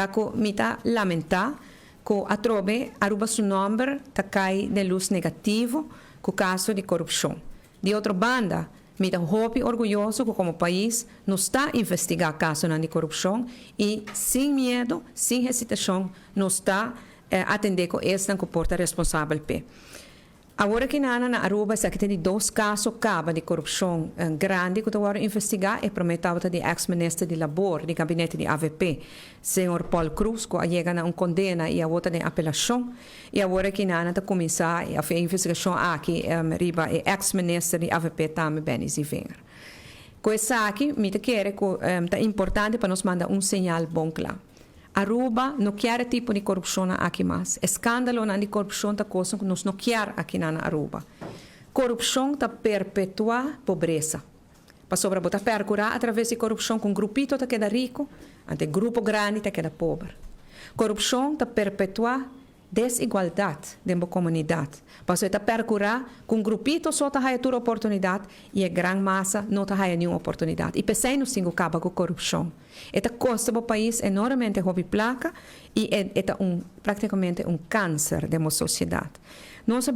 Ta cu mi ta lamenta cu atrobe Aruba su nomber ta cay den luz negativo cu caso di corupcion. Di otro banda, mi ta hopi orguyoso cu como pais nos ta investiga casonan di corupcion y sin miedo, sin hesitacion nos ta atende cu esnan cu por ta responsabel p'e. Awor aki na Aruba esaki ta di dos caso caba di corupcion grandi cu ta wordo investiga. E prome tabata di ex minister di Labor di gabinete di AVP, señor Paul Croes, cu a yega na un condena y awor ta den apelacion. Y awor aki nan ta cuminsa e investigacion aki riba e ex minister di AVP tambe, Benny Sevinger. Cu esaki mi ta kere cu ta importante pa nos manda un señal bon cla. Aruba no kier tipo di corupcion aki mas. Escandalo di corupcion ta cos cu nos no kier aki na Aruba. Corupcion ta perpetua pobresa. Pasobra bo ta percura a traves di corupcion cu un grupito ta keda rico, anto grupo grandi ta keda pober. Corupcion ta perpetua desigualdad den comunidad. Pasobra ta percura cu un grupito so ta haya tur oportunidad y e gran masa no ta haya ningun oportunidad. Y p'esey nos tin cu caba cu corupcion. E ta costa e pais enormemente hopi placa y e ta practicamente un cancer den nos sociedad. Nos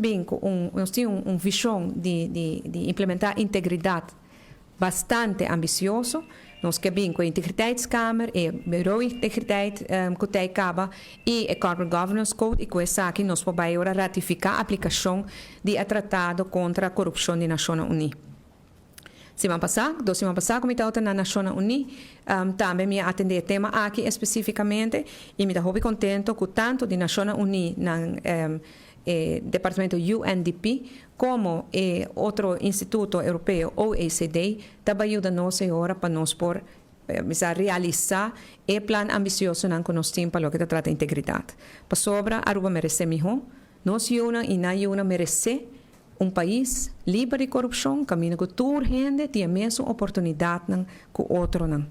tin un vision di implementa integridad bastante ambicioso. Nos kier bin cu Integriteitskamer, e Bureau Integriteit cu ta caba y e Corporate Governance Code y cu esaki nos por ratifica aplicacion di e Tratado contra Corupcion di Nacionnan Uni. Siman pasa, 2 siman pasa, cu mi tabata na Nacionnan Uni, tambe mi a atende e tema aki specificamente y mi ta hopi contento cu tanto di Nacionnan Uni na departamento UNDP como otro instituto europeo, OECD, tambe yuda nos awor pa nos por realisa e plan ambicioso cu nos tin pa loke ta trata integridad. Pasobra Aruba merece miho, nos yiunan y nan yiunan merece un pais liber di corupcion, caminda cu tur hende tin e mesun oportunidad cu otronan.